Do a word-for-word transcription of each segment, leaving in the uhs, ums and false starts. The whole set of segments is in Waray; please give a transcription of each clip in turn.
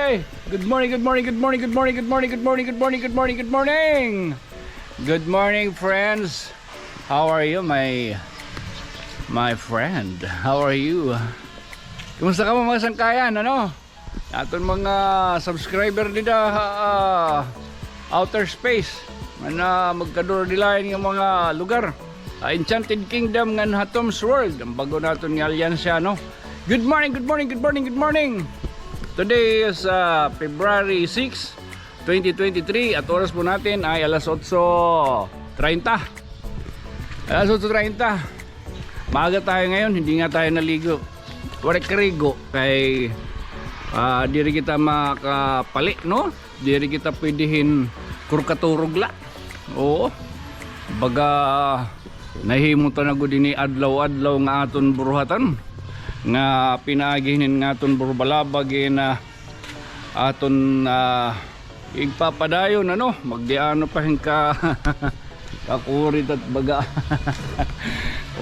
ay, ay. Good morning, good morning, good morning, good morning, good morning, good morning, good morning, good morning, good morning. Good morning, friends. How are you, my, my friend? How are you? Kumusta kamo, mga sangkayan, ano? Aton mga subscriber dida, ah, outer space. Nga magkadurdilain nga mga lugar. Ah, Enchanted Kingdom ngan ha Tom's World. An bag-o naton nga alyansya, no? Good morning, good morning, good morning, good morning. Today is, ah, February six, twenty twenty-three, at oras po natin ay alas otso treinta. Alas otso treinta. Maaga tayo ngayon, hindi nga tayo naligo. Waray karigo kay, ah, diri kita makapali, no? Diri kita pwede hin kurkaturog la. Oo. Baga nahimo ta na gud ini adlaw-adlaw nga aton buruhatan. Nga pinaagi hinin nga aton burubalabag, eh, na aton, ah, igpapadayon, ano, magdiano pa hin ka, kakurit at baga.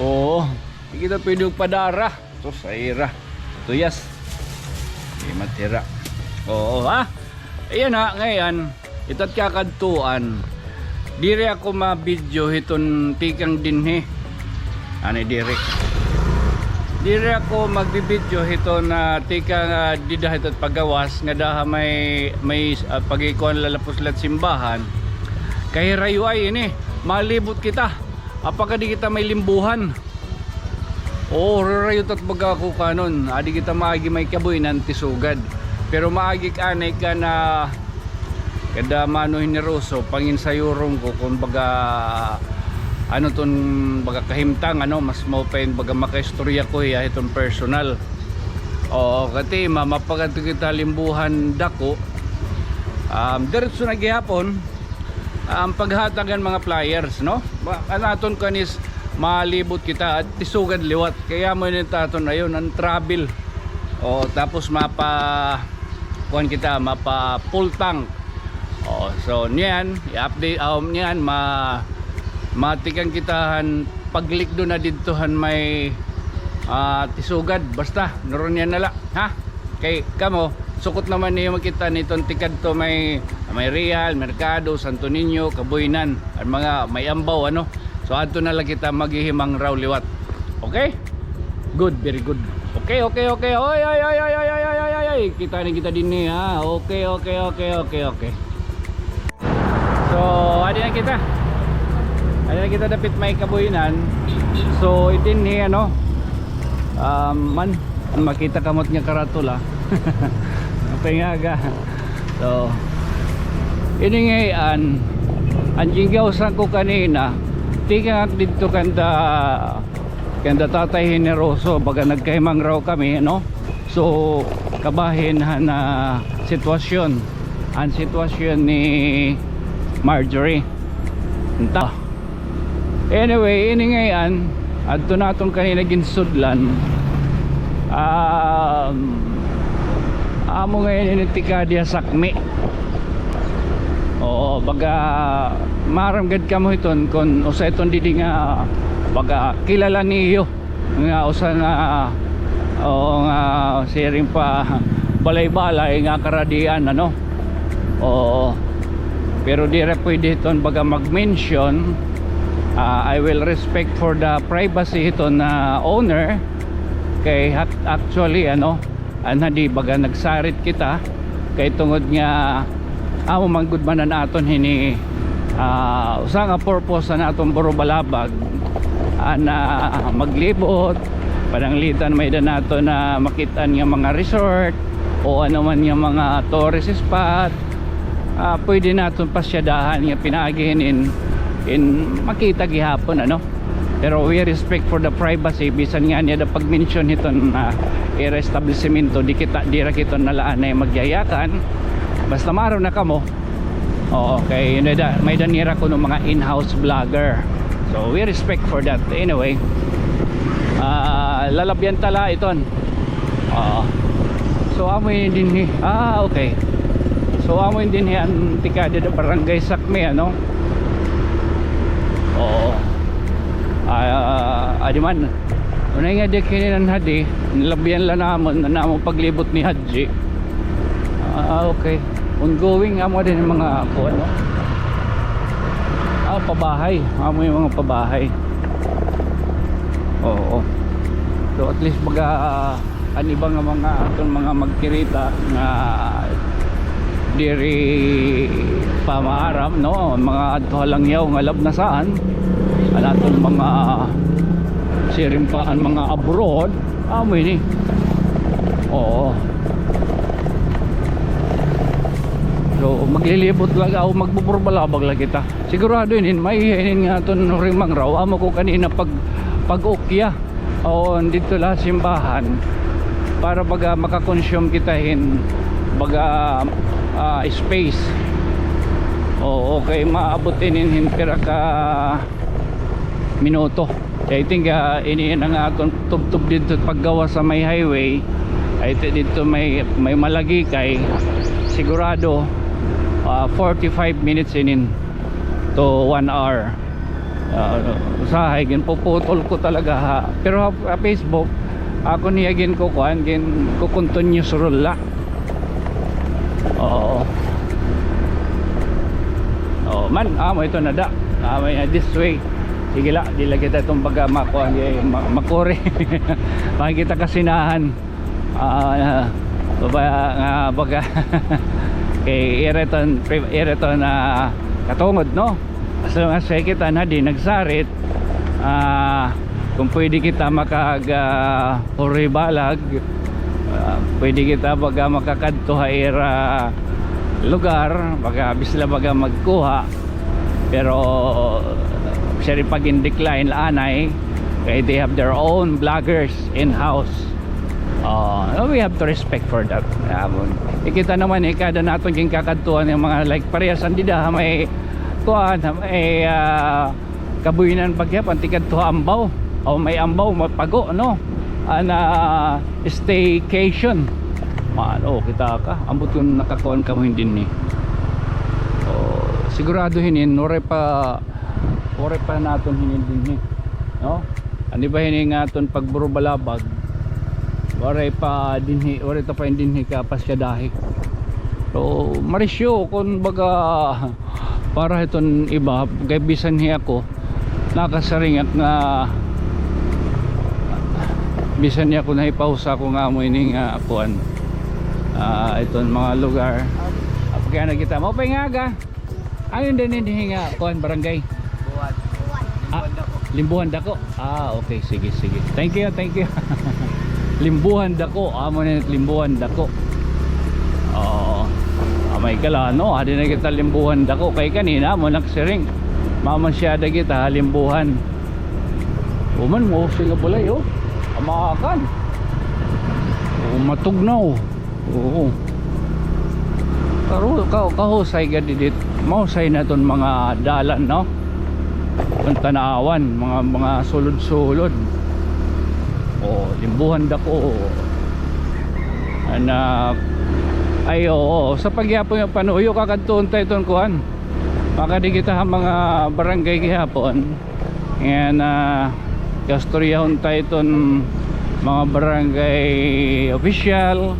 Oo, di kita pwede padara. Sus, ay ira. Tuyas. Di matira. Oo, ha? Ayan ha, ngayon, ito at kakadtuan. Diri ako ma-video hiton tikang dinhi. Ani diri. Diri ako magbibidyo hiton, ah, tikang, ah, dida hiton paggawas nga daha may, may, ah, pagikuan lalapos lat simbahan. Kay rayo ay ini, malibot kita. Apaka di kita may limbuhan. Oo, rarayo tat baga ako kanon. Adi kita maagi may kabuy nan tisugad. Pero maagi ka anay ka na kada mano hineroso, panginsayuron ko kung baga ano ton baga kahimtang, ano, mas mao pa in baga makaistorya ko hiya hiton personal. Oo, kati ma-, mapagadto kita limbuhan dako. Um, diretso na gihapon. An paghatag han mga flyers, no? Ba-, an aton kuan is malibot kita at tisugad liwat. Kay amo ini it aton ayon an travel. O, tapos mapa-, kuan kita, mapa full tank. O, so niyan, i-update, um, niyan, ma-, matikang kita han paglikdo na didto han may, ah, tisugad. Basta, nuron niyan na la, ha? Kay kamo, sukot naman niyo makita niton tikadto may, may Real, Merkado, Santo Niño, Kabuy nan, an mga may ambaw, ano. So, adto na la kita maghihimangraw liwat. Okay? Good, very good. Okay, okay, okay. Oy, oy, oy. Kita na kita dinhi, ha. Okay, okay, okay, okay, okay. So, adi na kita. Adi na kita dapit may Kabuy nan. So, itinhi, ano, um, man, makita kamot nga karatula. Pangaga. So, ini ngay-an, an ginggawsan ko kanina, tikang didto kanda, kanda Tatay Generoso, baga nagkahimangraw kami, no? So, kabahin han, ah, sitwasyon, an sitwasyon ni Marjorie. Nta. Anyway, ini ngay-an, adto naton kanina ginsudlan. Um, Amo ngay-an ini tikadi ha Sakmi. Oo, baga maaram gad kamo hiton kon usa iton didi nga baga kilala niyo nga usa nga, oo, nga siring pa balay-balay nga karadian, ano. Oo. Pero diri pwede hiton baga mag-mention. Ah, I will respect for the privacy hiton na owner. Kay hak-, actually, ano, anha di baga nagsarit kita kay tungod nga amo man gud man an aton hini, ah, usa nga purpose han aton Burubalabag, an, ah, maglibot, pananglitan may-ada naton na makit-an nga mga resort o ano man nga mga tourist spot. Ah, pwede naton pasyadahan nga pinaagi hinin, in makita gihapon, ano. Pero we respect for the privacy, bisan ngani ada pag-mention hiton, ah, ira establisimento, di kita, diri kita nalaanay magyayakan. Basta maaram na kamo. Oo, kay may-ada, may-ada nira kuno mga in-house vlogger. So we respect for that. Anyway, ah, lalabyan ta la iton. Oo. So, amo ini dinhi. Ah, okay. So, amo ini dinhi an tikadi ha Barangay Sakmi, ano? Oo. Ah, adi man. Unay nga di kini nan hadi, nilabyan la namon, namon paglibot ni Hadji. Ah, okay. Ongoing, amo din mga kuan, no? Ah, pabahay. Amo yung mga pabahay. Oo. So, at least baga, ah, an iba nga mga aton mga magkirita nga diri pa maaram, no? Mga adto ha langyaw nga lab na saan. An aton mga siring pa an mga abroad, amo ini. Oo. So, maglilibot la, o magbuburbalabag la kita. Sigurado inin, may inin nga aton hurimang raw. Amo ko kanina pag, pag-ukya. O, didto la simbahan. Para baga makakonsume kita hin baga, ah, space. Oo, kay maabot inin hin pira ka minuto. I think, ah, ini na nga aton tubtob didto paggawas sa may highway. I think didto may, may Malagikay. Sigurado, ah, forty-five minutes inin to one hour. Ah, usahay, ginpuputol ko talaga ha. Pero ha, ha Facebook, ako niya ginkukuan, ginkukontinue sa rula. Oo. Oo, man, amo ito na da. Amo na this way. Sige la, di la kita itong baga makuha, ma-, makuri. Makikita kasinahan. Ah, baba nga baga. Kay ira iton, ira iton katungod, no? As long as kita na di nagsarit, ah, kung pwede kita makag, ah, huribalag, ah, pwede kita baga makakadto ha ira lugar, baga bisla baga magkuha. Pero siya rin pag-decline la anay, kay they have their own vloggers in-house. Ah, we have to respect for that. Ah, ikita naman, eh, kada naton ginkakadtuan nga mga, like, parehas an dida ha may kuan, ha may, ah, Kabuyinan pa gihap an tikadto ha ambaw. O may ambaw, may pago, no? An, ah, staycation. Man, o, kita ka. Ambot kon nakakuan kamo hin dinhi. O, sigurado hinin, waray pa, waray pa naton hinin dinhi. No? An iba hini nga aton pagburubalabag. Waray pa dinhi, waray ta pa hin dinhi kapasyadahi. So, marisyo, kon baga, para hiton iba, kay bisan hi ako, nakasiring ak nga, bisan hi ako nahipausa ako nga amo ini nga kuan, ah, iton mga lugar. Kay na kita, maupay nga aga. Ano yun din, hindi nga kuan, barangay? Buwan. Ah, Limbuhan Dako. Ah, okay, sige, sige. Thank you, thank you. Limbuhan Dako, amo na it Limbuhan Dako. Oo. Amay ka la, no? Adi na kita Limbuhan Dako. Kay kanina mo nagsiring. Mamasyada kita ha Limbuhan. Uman, mausay nga balay, o. Amakan. O, matugnaw. Oo. Pero ka-, kahusay gad didi. Mahusay na iton mga dalan, no? Iton tan-awan, mga, mga sulod-sulod. O, Limbuhan Dako. Ana, ay, oo, sa paghihapon nga panuyo, kakadtuon ta iton kuan. Makadi kita ha mga barangay gihapon. Ngan, ah, kastoryahon ta iton mga barangay official.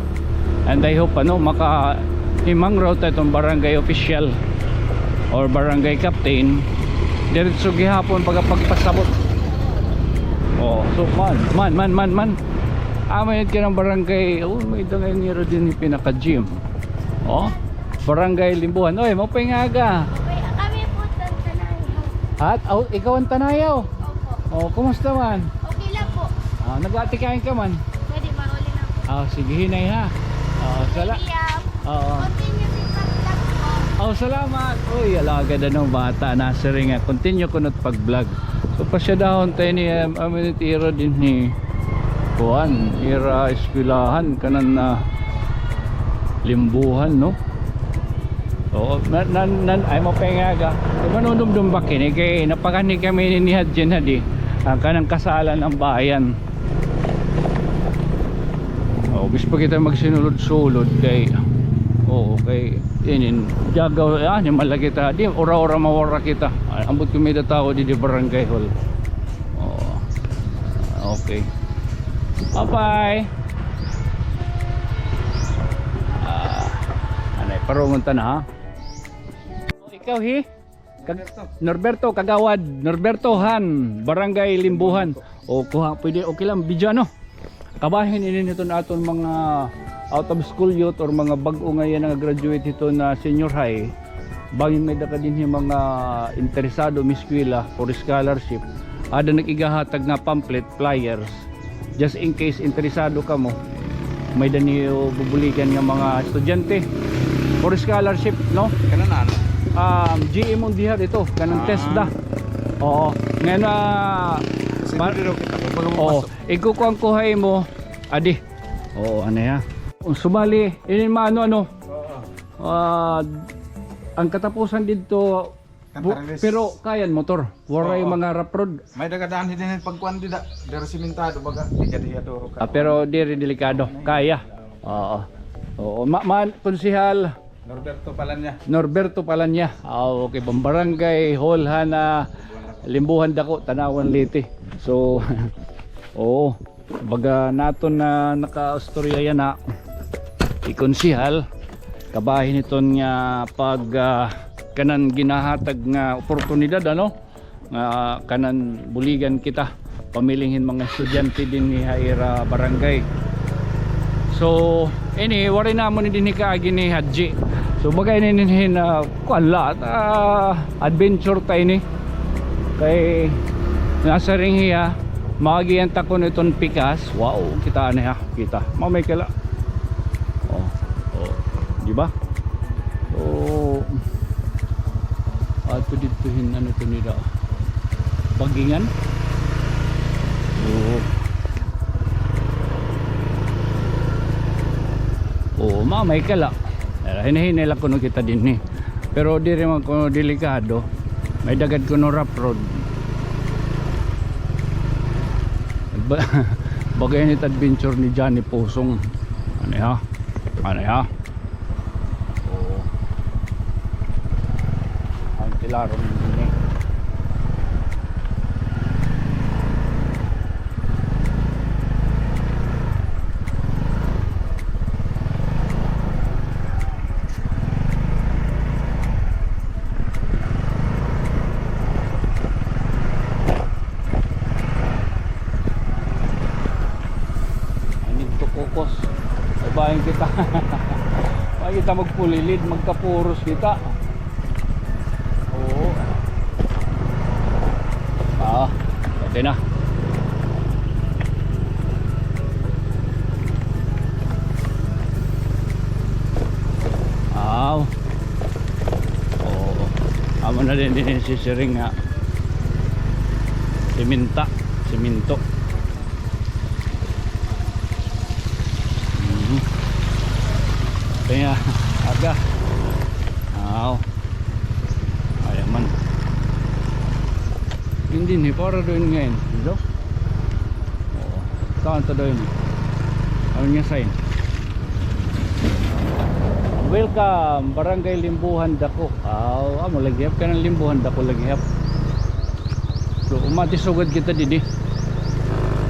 And I hope, ano, maka-, himangraw ta iton barangay official or barangay captain. Diretso gihapon pagka pagpasabot. Oh, so, man, man, man, man, man. Amo yun ka ng barangay. Oh, may dangay niro din yung pinaka-gym. Oh, Barangay Limbuhan. Oy, maupay nga aga. Okay, kami po sa Tanayaw. At, oh, ikaw ang Tanayaw? Opo. Oh, kumusta man? Okay lang po. Ah, nag-aatikain ka man? Pwede, mauli na po. Ah, sige, hinay ha. Ah, sala- Pwede, ah, Oo. Continue si Paglag po. Oh, salamat. Uy, alagad ano, bata na siring nga. Continue kuno it pag-vlog. So, pasyadahon ta ini, um, amo ini it ira dinhi kuan, ira eskwelahan kanan na Limbuhan, no? Oo, na, na, na, ay, maupay nga aga. Di ba, nunumdum ba kini? Kay napakanhi kami ni Hadjen hadi. Ang kanang kasalan ng bayan. Oh, gusto pa kita magsinulod-sulod kay, oo, kay inin, jagaw, ah, ni malagi ta, di, ura-ura mawara kita. Ay, ambot kami da tao di, di barangay hall. Oh, okay. Bye-bye. Ah, anay, parungon ta na, ha? Ikaw, hi? Kag-, Norberto. Norberto, Kagawad Norberto Han, Barangay Limbuhan. O, kuha, pwede, okay lang, video, ano? Kabahin ini hiton aton mga out of school youth or mga bag-o nga yana nga graduate hiton senior high. Bangin may-ada ka dinhi mga interesado miskwela for scholarship. Ada nag-igahatag nga pamphlet, flyers. Just in case interesado kamo, may-ada niyo bubuligan nga mga estudyante for scholarship, no? Kanan ano? Um, G M Mondial ito, kanan Ah. TESDA. Oo. Ngayon, ah, Kasi pa-, pwede daw kita, kung baga oo, mapasok. Ikukuha ko ha imo, adi. Oo, ano ya? Kung sumali, inin maano, ano? Oo. Ah, ang katapusan dito, Bu-, Kantares. Pero kaya hin motor. Waray Oo. Mga rough road. May dagadaan hidin pagkuan dida. Diri simentado baga. Di ka diha duro ka. Ah, pero diri delikado. Kaya. Oo. Oo. Ma-, man, Konsehal Norberto Palanya. Norberto Palanya. Ah, okay. Pambarangay hall ha na Limbuhan Dako, Tanauan, Leyte. So, oo. Baga naton na nakaistorya yana, hi Konsehal, kabahin hiton nga pag, ah, kanan ginahatag nga oportunidad, ano, nga kanan buligan kita pamiling hin mga estudyante dinhi ha ira barangay. So, ini, waray namon dinhi kaagi ni Hadji. So, baga ini, ini hin, ah, kuan la, ah, adventure ta ini. Kay nasiring hiya, maagian ta kuno iton pikas. Wow, kita niya, kita. Mamay kala. Oh, oh, di ba? So, ato didto hin, ano to nila? Bagingan. Oo. Oo, mamay kala. Hinahinay la kuno kita dinhi. Pero diri man kuno delikado. May dagad kuno rough road. Ba-, bagay ini it adventure ni Johnny Pusong. Ano ha? Ano ha? Oo. Ang tilaron ini. Ay, nagtukokos. Ay, bahin kita. Ay, kita magpulilid, magkapuros kita. Oo. Ah, okay na. Aw. Oo. Amo na din, din sisiring nga siminta, siminto. Mhm. Kaya, aga. Aw. Ayaw man. Hindi ni, para doon ngayon. Hello? Oo. Saan ta doon? Ano niya sign? Welcome, Barangay Limbuhan Dako. Aw, amo lagi hap kanan Limbuhan Dako lagi hap. So, matisugad kita didi.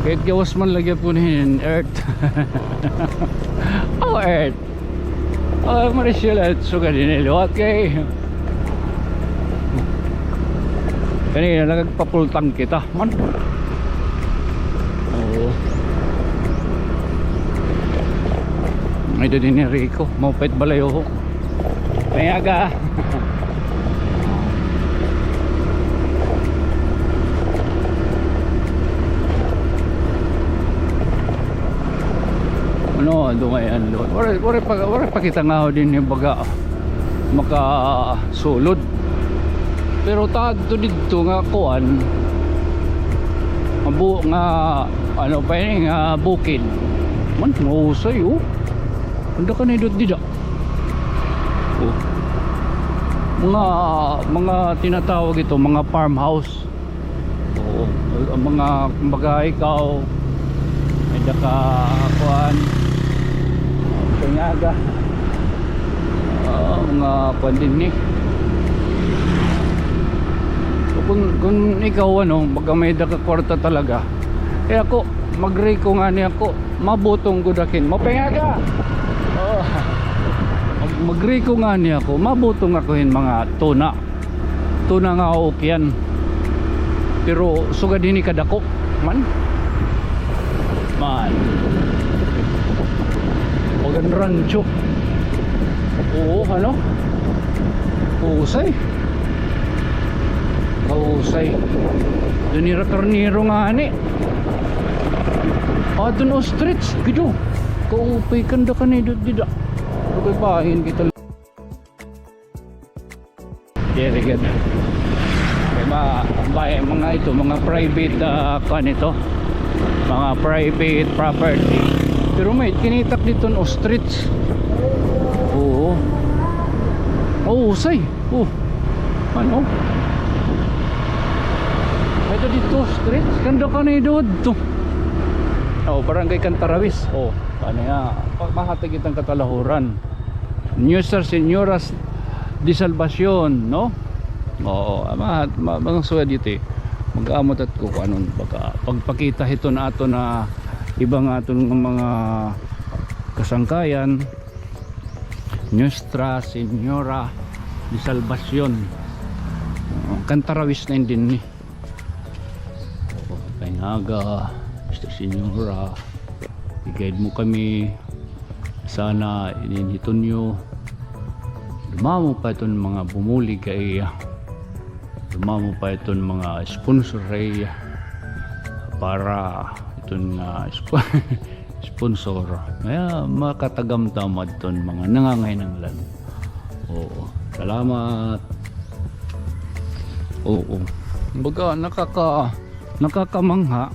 Kahit gawas man lagi hap kuno hin earth. Oh, earth. Oh, Maricel, earth, sugad ini liwat kay kanina nagpapultang kita man. Oo. May-ada dinhi Rico. Maupay it balay, oho. May aga. Ano, dungay an load. Waray, waray pa, waray pa kita ngahaw dinhi baga makasulod. Pero ta adto didto nga kuan, nga bu-, nga, ano pa ini, nga bukid. Man, mahusay, oh. An dako nga idot dida. Oh. Mga, mga tinatawag ito, mga farmhouse. Oo. An mga, kumbaga, ikaw, may-ada ka, kuan, pingaga. Ah, mga kuan dinhi. So, kun, kun ikaw, ano, baga may-ada ka kwarta talaga. Eh, ako, mag-Rico ngani ako, mabutong gud ako hin. Mapingaga! Oh. Mag-, mag-Rico ngani ako, mabutong ako hin mga tuna. Tuna nga uukyan. Pero sugad hini kadako man. Man. Bagan rancho. Oo, ano? Mahusay. Mahusay. Dinhi ra karnero ngani. Adton ostrich, gido. Kaupay, kanda ka na idot dida. Pero kay bahin kita. Very good. May ma-, may mga ito, mga private, ah, kuan ito. Mga private property. Pero may kinitak didto nga ostrich. Oo. Oo, say. Oh. Ano? May-ada didto ostrich. Kanda ka na idot to. Oh, Barangay Cantarawis. Oh, ano ya? Pa-, mahatag kitang katalahuran. Nuestra Señora de Salvacion, no? Oo, ma-, ma-, mga suwed ito, eh. Mag-amot ako kun ano, baga, pagpakita hiton aton nga iba nga aton nga mga kasangkayan, Nuestra Señora de Salvacion. Oo, Cantarawis na ini dinhi. Oo, kay nga aga, Nuestra Señora, i-guide mo kami. Sana inin hiton niyo, dumamo pa iton mga bumulig kay iya. Dumamo pa iton mga sponsor kay iya. Para iton nga sp-, sponsor. Kaya makatagamtam adton mga nangangahinanglan. Oo. Salamat. Oo. Baga, nakaka-, nakakamangha.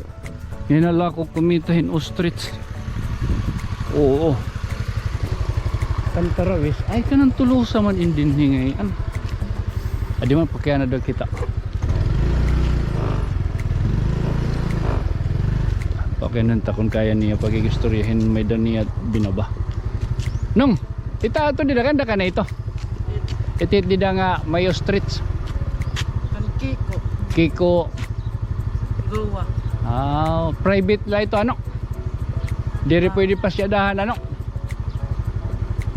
Hinala ko kumita hin ostrich. Oo. Cantarawis. Ay, kanan Tolosa man ini dinhi ngay-an. Adi man, pakiana daw kita. Pakiana ta kun kaya niya pag-iistorya hin may-ada niya binaba. Nong, ita ato dida, kanda ka na ito. Iti dida nga may ostrich. Kan Kiko. Kiko. Goa. Ah, private la ito, ano? Diri pwede pasyadahan, ano?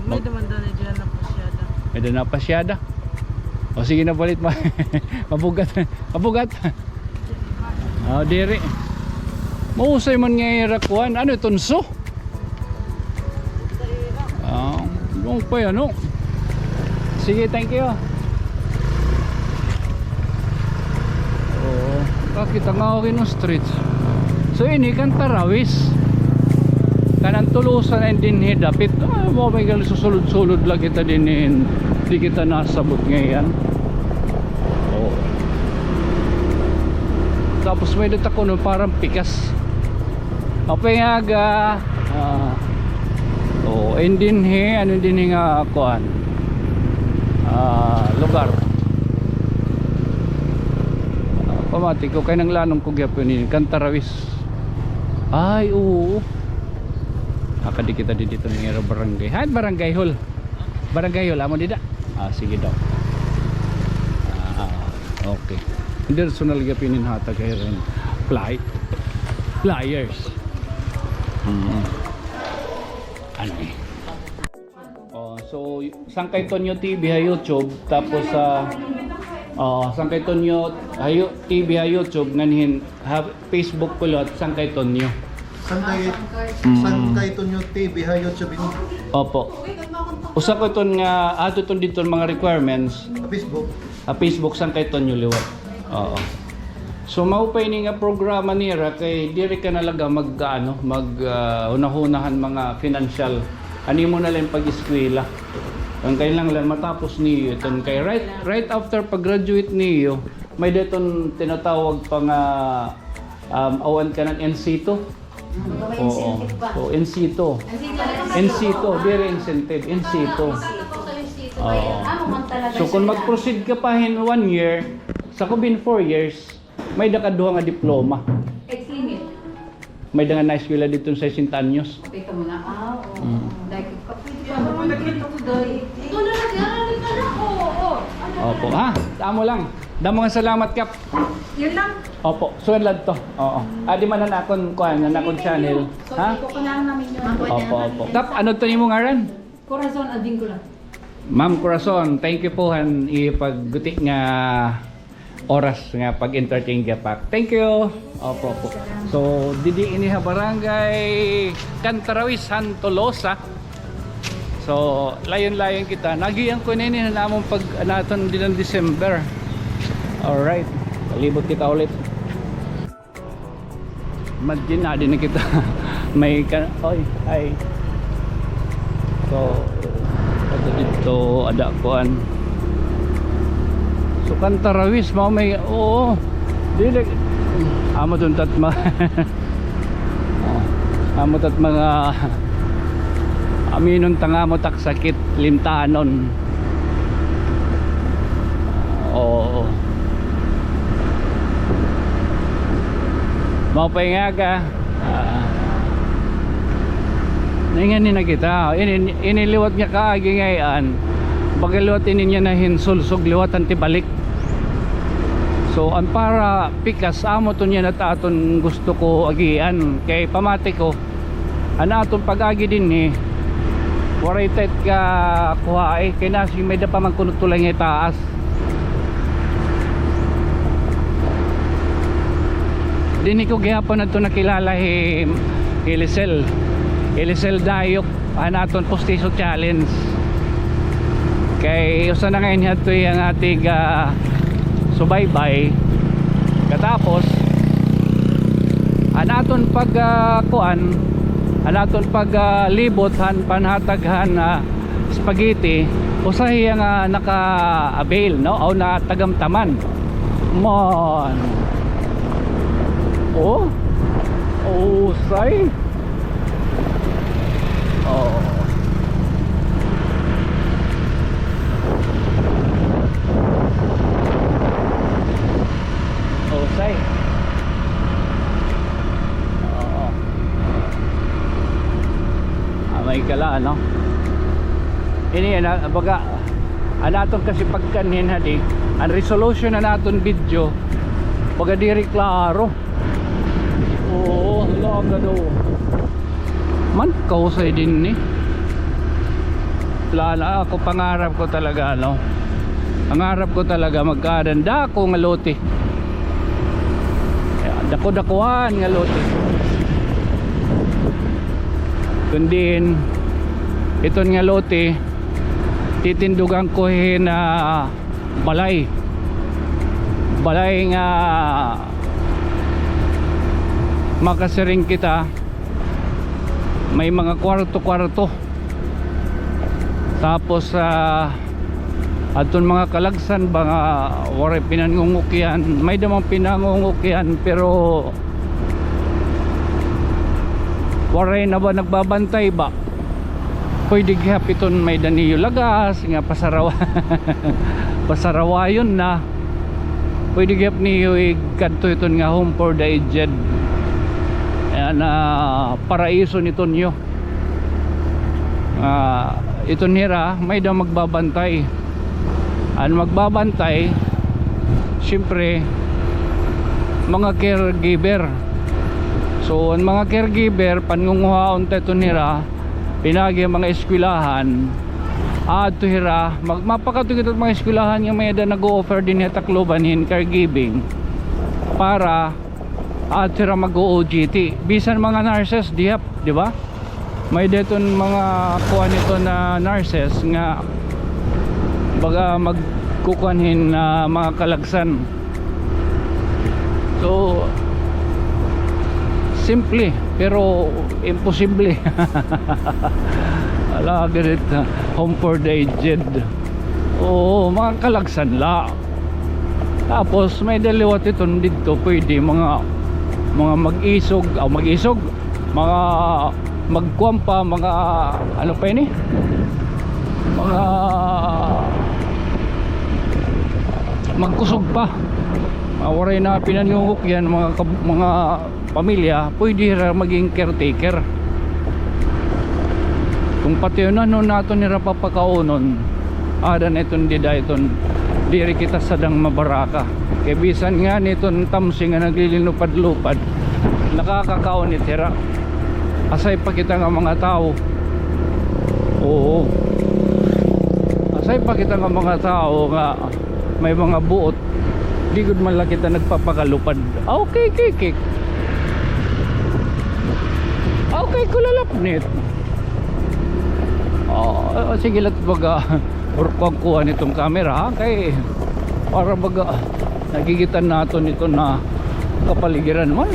May-ada man daw na diyan na pasyada. May-ada na pasyada. O sige na, balit ma-, mabugat. Mabugat. Ah, diri. Mahusay man nga ira kuan. Ano, tunso? Ah, doon pa yan, no? Sige, thank you. Oo. Kakita nga ako hin ostrich. So, ini Cantarawis. Kanan Tolosa na ini dinhi dapit. Ah, mo may gali susulod-sulod la kita dinhi. Di kita nasabot ngay-an. Oo. Tapos may-ada ta kuno parang pikas. Maupay nga aga. Ah. Oo, ini dinhi, ano dinhi nga kuan. Ah, lugar. Ah, pamati ko kay nanglanong ko gihapon ini, Cantarawis. Ay, oo. Nakadi kita didto nga ira barangay. Hay, barangay hall. Barangay Hall, amo dida? Ah, sige daw. Ah, okay. Personal gihap ini hatag hiya hin fly-, flyers. Mm. Ano eh? Oh, so, Sangkay Tonyo T V ha YouTube, tapos sa, oh, Sangkay Tonyo ha You-, T V ha YouTube, ngan hin ha Facebook ko liwat, Sangkay Tonyo. Sangkay, Mm. Sangkay Tonyo T V ha YouTube ini. Opo. Usa ko iton nga, ato iton didto mga requirements. Ha Facebook. Ha Facebook, Sangkay Tonyo liwat. Oo. So, maupay ini nga programa nira kay diri ka na la mag, ano, mag, ah, hunahuna han mga financial. An imo na la pag-eskwela. An kailangan la matapos niyo iton kay right, right after pag-graduate niyo, may-ada iton tinatawag pa nga, um, awan ka ng N C two. Oo. So, in situ. In situ, diri incentive, in situ. Oo. So, kung mag-proceed ka pa hin one year, sa kubin four years, may-ada ka duha nga diploma. May-ada nga naeskwela didto sa sesenta anyos. Ikaw na, ah, oo. Mm. Dahil ka, pwede ka mag-, ikaw na nag-aaral ka na, oo, oo. Opo, ha? Amo lang. Damo nga salamat, Kap. Yun lang. Opo, suwel la to. Oo. Adi man an akon kuan, an akon channel. Ha? Opo, opo. Kap, ano to imo ngaran? Corazon Advincula. Ma'am Corazon, thank you po han iyo pagguti nga oras nga pag-entertain gihap ha ak. Thank you. Opo, opo. So, didi ini ha Barangay Cantarawis han Tolosa. So, layon-layon kita. Naagian ko ini han amon pag-, naton dinhi han December. Alright. Palibot kita ulit. Imagine, adi na kita. May ka-, oy, ay. So, ato didto, ada kuan. So, Cantarawis, mao may, oo. Dili. Amo iton tatma. Ah, amo tat mga aminon ta nga amo tak sakit limtanon. Oo. Maupay nga aga. Ah. Naingan ni na kita. Ini, ini liwat nga kaagi ngay-an. Baga liwat ini niya na hin sulsog liwat han tibalik. So, an para pikas, amo iton niyan it aton gusto ko agian. Kay pamati ko, an aton pag-agi dinhi, waray ta it kakuhaay. Kay nasi may-ada pa man kuno tulay nga itaas. Dinhi ko gihapon adto nakilala hi Elisel. Elisel Dayok. An aton postiso challenge. Kay usa na ngay-an hadto iya nga tiga subaybay. Katapos, an aton pag, ah, kuan, an aton pag, ah, libot han panhatag han, ah, spaghetti, usa hiya nga naka-avail, no? O natagamtaman. Man. Oh. Usay. Oh. Usay. Oo. Ah, may kala, no? Ini, ana, baga, an aton kasi pagkanhin hadi, an resolution han aton video, baga diri klaro. Oo, hala, ang gado. Man, kahusay dinhi. Wala na, ako, pangarap ko talaga, no? Pangarap ko talaga, magkaada hin dako nga lote. Dako-dakuan nga lote. Kun diin, iton nga lote, titindugan ko hin, ah, balay. Balay nga makasiring kita, may mga kwarto-kwarto. Tapos, ah, adton mga kalagsan ba nga waray pinangungukyan, may-ada man pinangungukyan, pero waray na ba nagbabantay ba? Pwede gihap iton may-ada niyo lagas nga pasarawa-, pasarawayon na. Pwede gihap niyo ikadto iton nga home for the aged. Ayan, ah, paraiso ni Tonyo. Ah, iton hira, may-ada magbabantay. An magbabantay, siyempre, mga caregiver. So, an mga caregiver, pangunguhaon ta iton hira, pinaagi an mga eskwelahan, aadto hira, mag-, mapakadto kita mga eskwelahan nga may-ada nag-o-offer dinhi ha Tacloban hin caregiving para aadto hira mag-O O G T. Bisan mga nurses, dihap, di ba? May-ada iton mga kuan iton na nurses nga baga magkukuan hin, ah, mga kalagsan. So, simple, pero imposible. Ala, ganit, ah, home for the aged. Oo, mga kalagsan la. Tapos, may-ada liwat iton didto, pwede mga, mga mag-isog, ah, mag-isog, mga magkuan pa, mga, ano pa ini? Mga magkusog pa. Mga waray na pinanungok yan, mga kab-, mga pamilya, pwede hira maging caretaker. Kung pati yun, ano naton hira papakaunon, ada na iton dida iton, diri kita sadang mabaraka. Kay bisan ngani iton tamsi nga naglilinupad-lupad, nakakakaon it hira. Asay pa kita nga mga tawo. Oo. Asay pa kita nga mga tawo nga may mga buot. Di gud man la kita nagpapakalupad. Ah, okay, kikik. Ah, okay, kulalapnit. Oh, sige, lat baga. Or pagkuha niton camera, ha? Kay para baga nakikita naton iton na kapaligiran man.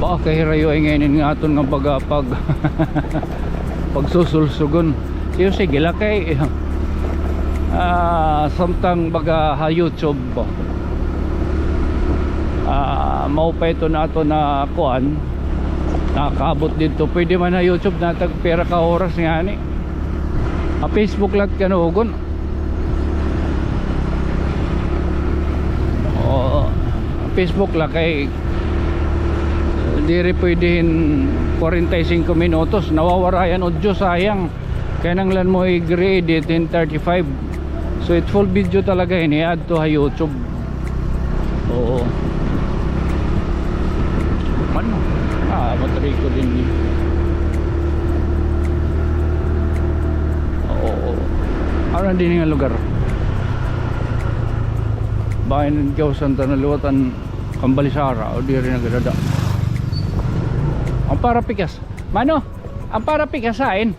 Baka kahirayo ay ngayon nga aton nga baga pag pagsusulsugon. Sige, sige la kay, ah, samtang baga ha YouTube, ah, maupay iton aton na kuan, nakaabot didto. Pwede man ha YouTube, natag pira ka oras ngani. Ha Facebook lat kanugon. Oo. Facebook la kay diri pwede hin kwarenta y singko minutos. Nawawara an audio, sayang. Kinahanglan mo i-re-edit hin thirty-five. So, it full video talaga ini, i-add to ha YouTube. Oo. Man, ah, matry ko dinhi. Oo. Ano dinhi nga lugar? Bahin gawsan ta na liwat an Balisara o diri na gadada. An para pikas. Mano? An para pikas hain?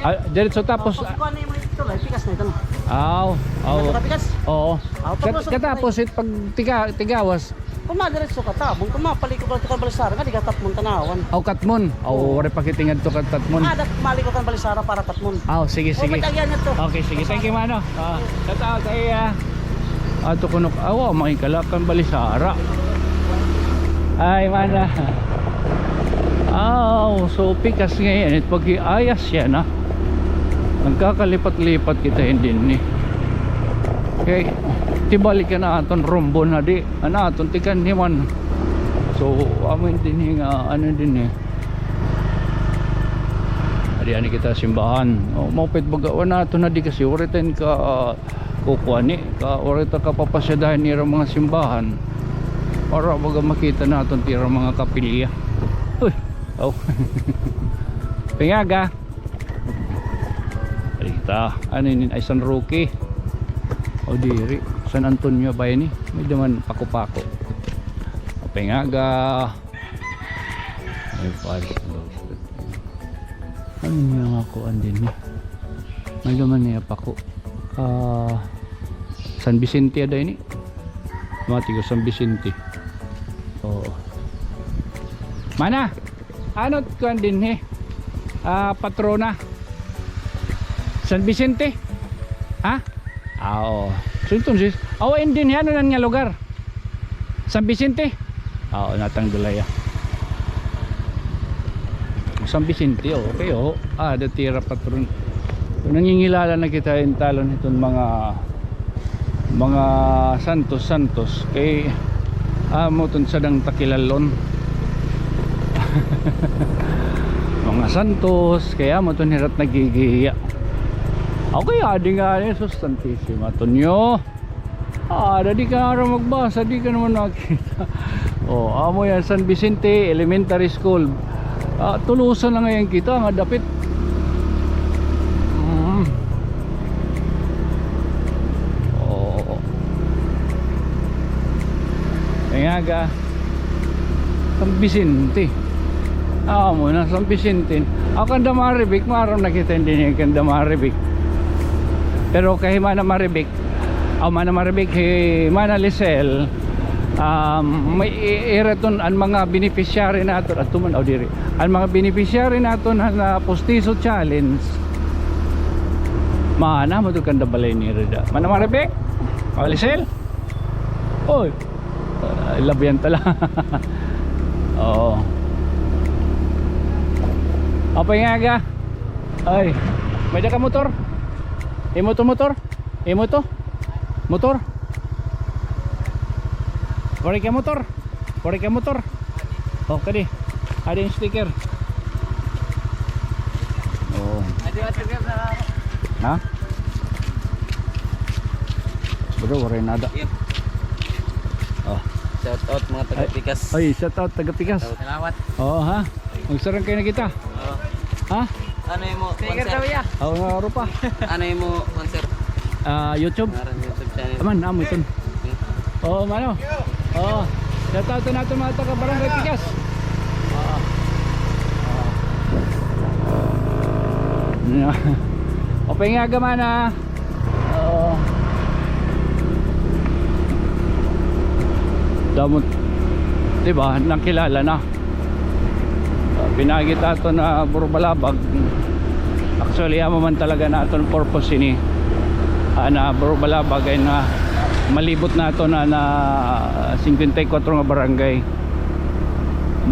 Ah, diretso tapos, ah, pag kuan na imo ito, pikas na ito. Aw, aw. Ito ka pikas? Oo. Aw, kat-, tapos, katapos it pag tiga-, tigawas. Kung madiretso ka, tabon. Kung mapaliko ka, ito ka Balisara, nga di ka Tatmon tanawan. Aw, Katmon. Aw, waray pa kita ngadto ka Tatmon. Ah, dat-, maliko ka Balisara para Tatmon. Aw, sige, sige. Pwede agyan ito. Okay, sige. Thank you, mano. Ah, shout out kay, ah, ato kuno, awa, may kalakan Balisara. Ay, mana. Aw, so pikas ngayon, it pag-iayas siya na. Nagkakalipat-lipat kita hin dinhi. Okay, tibalik an aton rumbo na di. An aton tikan himan. So, amo dinhi nga, ano dinhi. Adi, ani kita simbahan. O, maupay baga, wa na ato na di kasi, waray ta ka, ah, kukuan ni, ka, waray ta kapapasyahan nira mga simbahan. Para baga makita naton tira mga kapilya. Uy, aw. Pingaga. Adi kita. Ano ini? Ay, San Roque. O, diri. San Antonio ba ini? May duman pako-pako. Pingaga. Ay, paris. Ano niya nga kuan dinhi? May duman niya pako. Ah, San Vicente ada ini. Mati ko San Vicente. Oo. Mana? Ano kuan dinhi? Ah, patrona. San Vicente? Ha? Ah, oo. So, entonces, awa, in dinhi, ano nan nga lugar? San Vicente? Ah, oo, natanggal ay, ah. San Vicente, oh, okay, oh. Ah, ada tira patron. So, nangingilala na kita in talon hiton mga Mga santos-santos kay amo ton sadang takilalon. Mga santos kay amo ton hirat nagigiya. Okay, adi nga ni sus, Santisima ton yo. Ah, da di ka na magbasa, di ka naman nakita. Oh, amo yan, San Vicente Elementary School. Ah, tulusan na ngayon kita nga dapit. Mm. Oo. Kaya nga, San Vicente. Ah, amo na, San Vicente. Ako, kan Damarivic, maaram na kita, hindi niya kan Damarivic. Pero kay Mana Marivic, aw, Mana Marivic, hi Mana Lisel, um, may i-, ira ton an mga beneficiary naton, adto man, aw, diri. An mga beneficiary naton han, ah, Postiso Challenge. Mana mo to kanda balay ni Rida. Mana Marivic? Aw, Lisel? Oy. Ah, labihan tala. Oo. Apay nga aga. Ay, may-ada ka motor? Imo to motor? Imo to? Motor? Pare ka motor? Pare ka motor? Oh, kadi. Adi an sticker. Oh. Ha? Bro, waray nada. Yep. Oh. Shout out mga taga Pikas. Ay, shout out taga Pikas. Salamat. Oo, ha? Magsarangkay na kita. Oo. Ha? Ano imo, Sticker sir? Daw iya. Aw, nga, aro pa. Ano imo, kuan, sir? Ah, YouTube. Ngaran YouTube channel. Aman, amo iton. Oo, mano. Oo. Shout out naton mga taga Barangay Pikas. Oo. Oo. Apay nga aga, mana. Oo. Damo, di ba, nakilala na. Ah, pinaagi ta aton Burbalabag. Actually, amo man talaga an aton purpose ini. An Burbalabag ay na malibot naton an singkwenta y kuwatro nga barangay.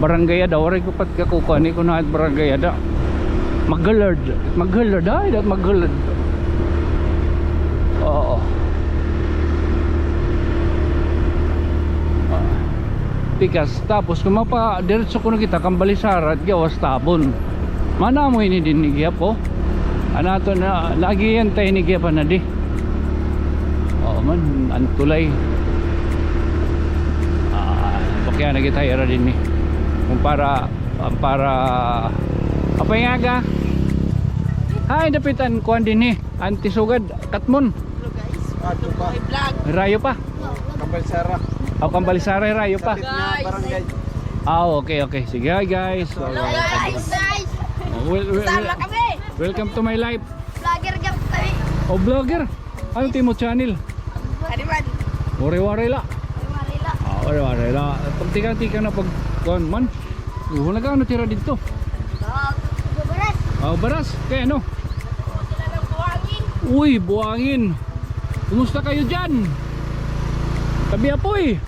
Barangay ada, waray ko pa it kakukuan, eh, kun hain barangay ada. Maghalard. Maghalard, ay, dat Maghalard. Oo. Ah. Pikas, tapos kun mapadiretso kuno kita kan Balisara, gawas Tabon. Mana mo ini dinhi gihap, oh. An aton na, lagi yan tayo ni gihap na di. Oo man, an tulay. Ah, pakya na kita ira dinhi. Kun para An para, apay nga aga. Ay, dapit an kuan dinhi. An Tisugad, Katmon. Hello, guys. Welcome to my vlog. Rayo pa. Kambalisara. Aw, Kambalisara, rayo pa. Guys. Ah, okay, okay. Sige, hi, guys. Hello, guys. Oh, wel-, wel-, Sama kami. Welcome to my life. Vlogger kami. Oh, vlogger. Ano it imo channel? Ano man? Waray-waray la. Waray-waray la. Ah, waray-waray la. Pagtikang-tikang na pag kuan man. Oh, nag-ano tira didto? Ah, baras. Ah, baras. Kay ano? Uy, buhangin. Kumusta kayo dyan? Tabi apoy.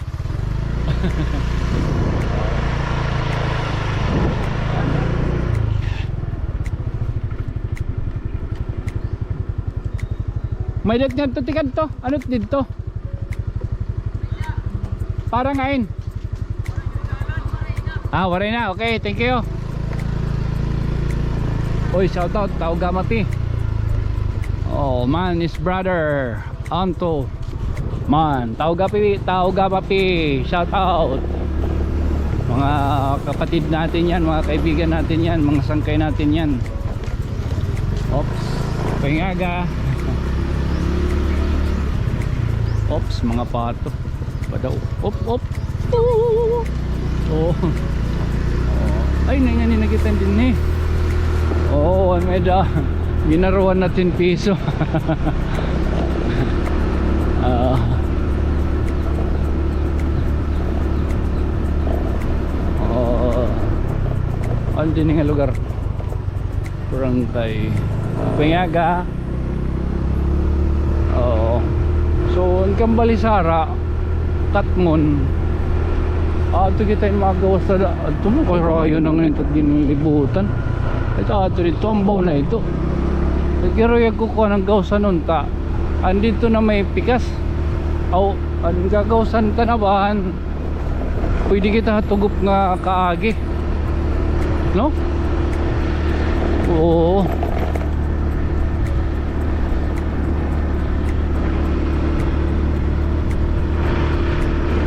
May dat ngadto, tikadto. Ano didto? Para ngain. Ah, waray na. Okay, thank you. Oy, shout out, Tauga Mapi. Oh, man, his brother, Anto. Man, Tauga Pi, Tauga Mapi, shout out. Mga kapatid natin yan, mga kaibigan natin yan, mga sangkay natin yan. Ops, pangaga. Ops, mga pato. Padaw. Op, op. Oh. Oh. Ay, nangani na kita dinhi. Oh, may da. Ginaruan na ten piso. Ah. Oh. Ano dinhi nga lugar? Barangay Pangaga. Oo. So, an Kambalisara, Katmon. Ato kita in magawas sa da-, ato mo, kay rayo na ngayon, tat ginlibutan. Ito, ato dito, ambaw na ito. Nagkiruyag ko kuha ng gawasan unta. Andito na may pikas. Aw, an gagawsan tanawan, pwede kita hatugop nga kaagi. No? Oo.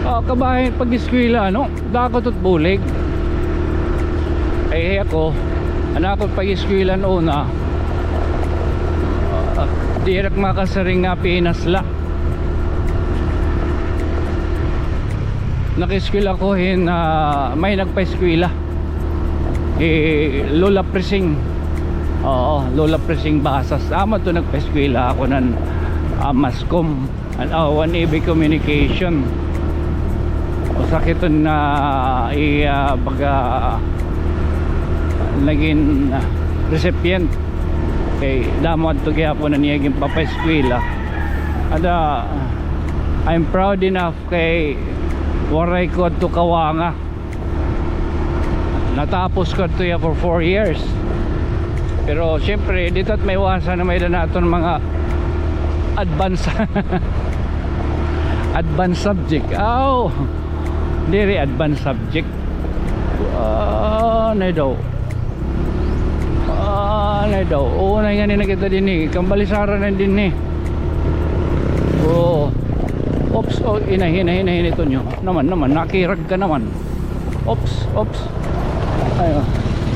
Ah, kabahin pag-eskwela, no? Dako to't bulig. Ay, ako, an akon pag-eskwela una, ah, diri ak makasiring nga Pinas la. Nakaeskwela ako hin, ah, may nagpaeskwela. Hi Lola Prising. Oo, Lola Prising Basas. Amo to nagpaeskwela ako nan, ah, mascom. An, ah, One A B Communication. Usa kiton nga, i-, ah, baga, nagin, ah, recipient. Kay damo adto gihapon an iya ginpapaeskwela. Ada, I'm proud enough kay waray ko adto kawanga. Natapos ko adto iya for four years. Pero siyempre, dito't maiwasan nga may-ada naton mga advance, advance subject. Aw, diri advance subject. Ah, anay daw. Ah, anay daw. Oo, na nga ni nakita dinhi. Kambalisara na dinhi. Oo. Oops, oh, inahin, inahin, inahin ito niyo. Naman, naman, nakirag ka naman. Oops, oops. Ay, oh.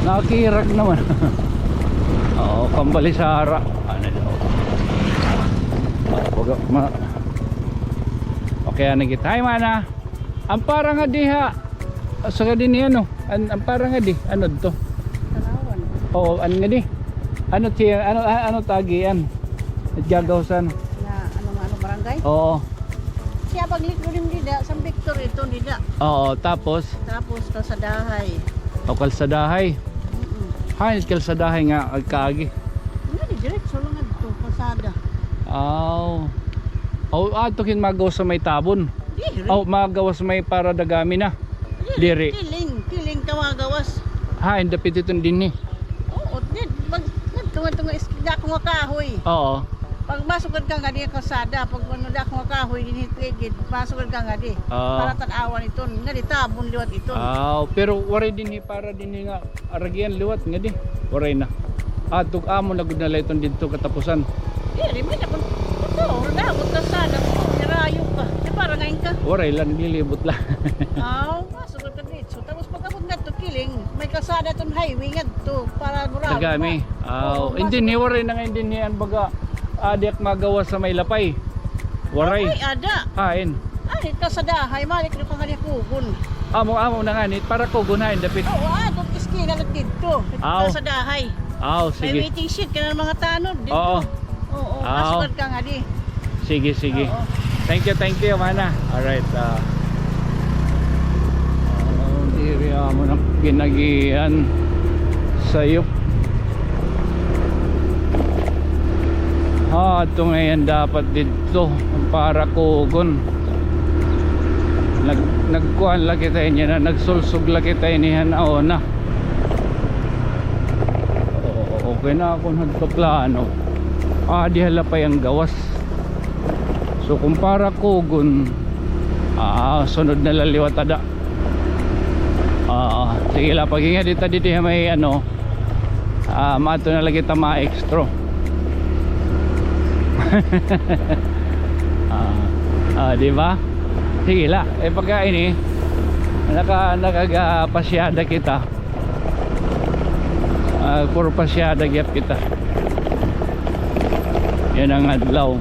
Nakirag naman. Oo, kambalisara. Ano daw? Wag ma-, okay, ano git-, hi, mana. An para nga diha. Sa dinhi, ano? An, an para nga di, ano to? Tanawan. Oo, an nga di. Ano siya, ano, a-, ano tagian? Gagawsan. Na, ano nga, ano, barangay? Oo. Siya paglikod nim dida, San Victor ito dida. Oo, tapos? Tapos kalsadahay. O, kalsadahay. Mm-mm. Hain kalsadahay nga agkaagi? Nga di, diretso lang adto, kalsada. Aw. O, adto kin magawas sa may Tabon. Diri. O, magawas may para Dagami na. Diri. Diri. Kiling, kiling ka magawas. Hain dapit iton dinhi. Oo, di, mag-, ngadto, ngadto nga is-, dako nga kahoy. Oo. Pag masugad ka nga di kalsada, pag ano, dako nga kahoy, dinhi tigid, masugad ka nga di. Ah. Para tan-awan iton, nga di Tabon liwat iton. Ah, pero waray dinhi para dinhi nga aragian liwat nga di. Waray na. Adto amo na gud na la iton didto katapusan. Diri, may na kun, kun daw, dapat kalsada ko, irayo ka. Di para ngayon ka. Waray lang, lilibot lang. Aw, masugad ka dito. Tapos pag-abot ngadto kiling, may kalsada ton highway ngadto para Buraw. Dagami. Aw, oo, hindi ni waray na nga, hindi ni an baga, ah, diak magawas sa may Lapay. Waray. Ay, ada. Hain? Ay, kalsadahay, malik na ka nga ni Kugon. Amo, amo na nga ni, para Kugon hain dapit. Oo, ah, dun iskina na dito. Aw. Kalsadahay. Aw, sige. May waiting shed ka na mga tanod dito. Oo. Oo, aw. Masugad ka nga di. Sige, sige. Oo. Thank you, thank you, mana. Alright, ah. Oh, diri amo na ginagihan. Sayop. Ha, adto ngayon dapat didto para Kugon. Nag-, nagkuan la kita ini na, nagsulsog la kita ini han una. Oo, okay na ako nagpaplano. Ah, diha la pa yang gawas. So, kung para Kugon, ah, sunod na la liwat ada. Ah, sige la, pag-ingat dito, dito may ano, ah, mato na lagi ta ma-extra. Ah, ah, di ba? Sige la, eh, pagka ini, naka-, nakagapasyada kita. Ah, puro pasyada gyap kita. Yan ang adlaw.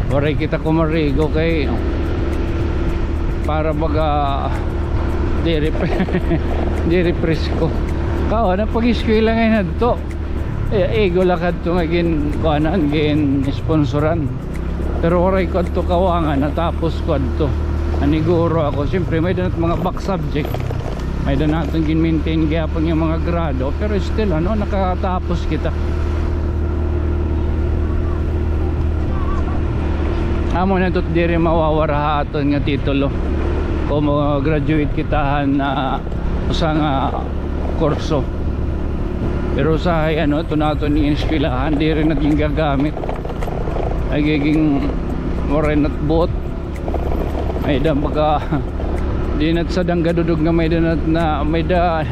Waray kita kumarigo kay para baga diri, diri presko. Kao na pag-eskwela ngay-an adto. Eh, igo la kadto nga gin-, kuanan, gin-sponsoran. Pero waray ko adto kawangan, natapos ko adto. Naniguro ako. Siyempre, may-ada na mga back subject. May-ada naton gin-maintain gihapon nga mga grado. Pero still, ano, nakatapos kita. Amo na ito diri mawawara ha aton nga titulo. Kung mo-graduate kita han, ah, usa nga kurso. Pero usahay, ano, iton aton ineskwelahan, diri na gin-gagamit. Nagiging waray na it boot. May-ada baga, di na it sadang gadudog nga may-ada na, na may-ada,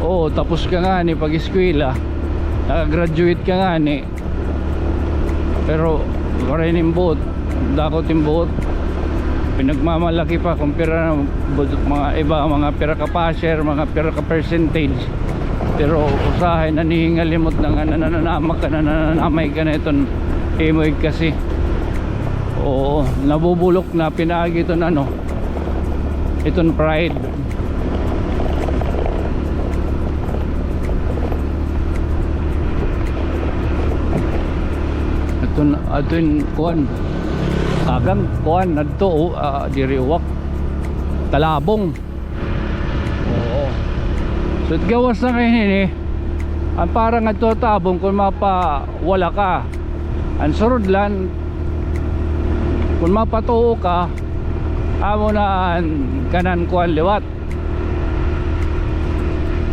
oo, tapos ka ngani pag-eskwela, naka-graduate ka ngani. Pero waray na it boot, dako it boot. Pinagmamalaki pa kung pira na, mga iba, mga pira ka passer, mga pira ka percentage. Pero usahay nahihingalimot na nga nananamay ka na, nananamay ka na iton imo igkasi. Oo, nabubulok na pinaagi iton, ano, iton pride. Adton, adton kuan. Kagang kuan adto, o, ah, diri uwak. Talabong. Oo. So, it gawas na kay hini, an para ngadto ha Tabong, kon mapawala ka, an surudlan, kon mapatuo ka, amo na an kanan kuan liwat.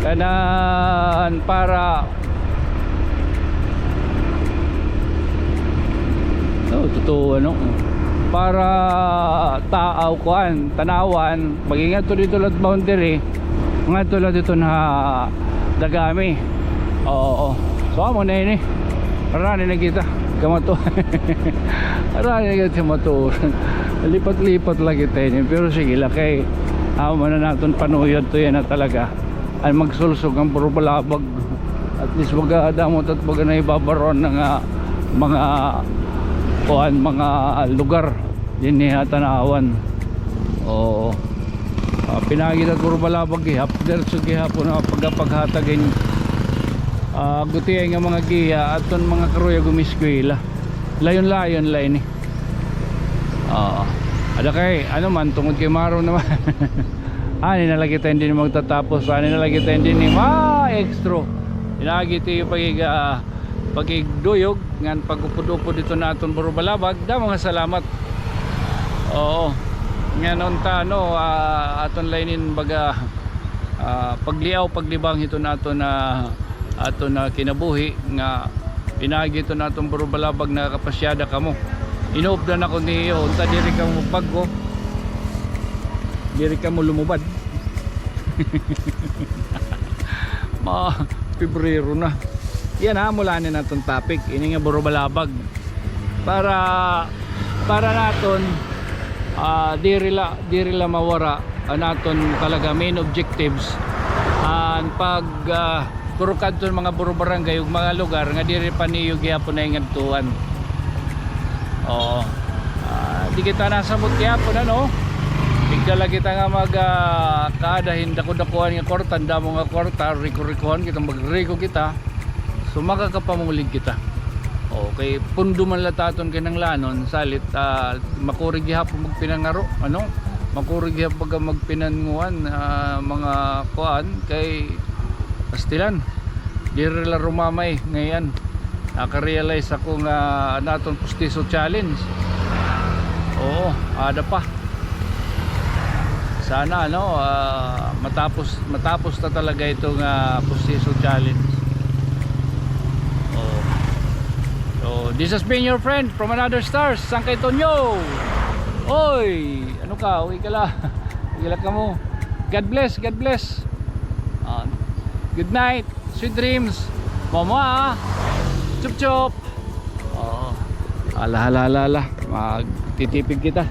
Kanan para Oh, totoo, ano? Para Taaw, kuan, Tanauan, pag-ingat to dito lahat boundary, ngadto lahat dito na Dagami. Oo. So, amo na ini. Arani na kita. Kamato. Arani na kita kamato. Lipat-lipat la kita ini. Pero sige la kay, amo na naton panuyod to yana talaga. An magsulsog an Burubalabag. At least baga damo it at baga nahibabaroan na nga mga kuan, mga lugar dinhi ha Tanauan. Oo. Ah, pinaagi it at Burubalabag gihap, diretso gihapon an pagapaghatag hin, ah, gutiay nga mga giya aton mga karuyag umiskwela. Layon-layon la ini. Oo. Ada kay, ano man, tungod kay maro naman. Ani na la kita dinhi magtatapos. Ani na la kita dinhi ma-extra. Pinaagi it iyo pag-, ah, pag-igduyog ngan pag-upod-upod hiton aton Burubalabag. Damo nga salamat. Oo. Ngan unta, ano, ah, aton la inin baga, ah, pagliaw, paglibang hiton aton, ah, aton, ah, kinabuhi nga pinaagi hiton aton Burubalabag, nakapasyada kamo. Inuupdan ako niyo, unta diri kamo magpagko. Diri kamo lumubad. Ma, Pebrero na. Yana, amo la ini an aton topic, ini nga Burubalabag. Para, para naton, ah, diri la, diri la mawara an aton talaga main objectives. An pag, ah, kurukad hiton mga buro-barangay ug mga lugar nga diri pa niyo gihapon nahingadtuan. Oo. Ah, di kita nasabot gihapon, ano? Tigda la kita nga mag, ah, kaada hin dako-dakuan nga kwarta, an damo nga kwarta, riko-rikohan kita, magriko kita. So, makakapamulig kita. Okay, pundo man la it aton kinahanglanon, salit, ah, makuri gihapon magpinangaro, ano? Makuri gihapon baga magpinanguan, ah, mga kuan, kay pastilan. Diri la rumamay ngay-an. Naka-realize ako nga an aton pustiso challenge. Oo, ada pa. Sana, ano, ah, matapos, matapos na talaga ito nga pustiso challenge. Oh. So, this has been your friend from another stars, Sangkay Tonyo. Oy, ano ka? Uwi ka la. Uwi la kamo. God bless, God bless. Ah, good night. Sweet dreams. Mama. Chup chup. Oo. Ala, ala, ala, ala. Magtitipid kita.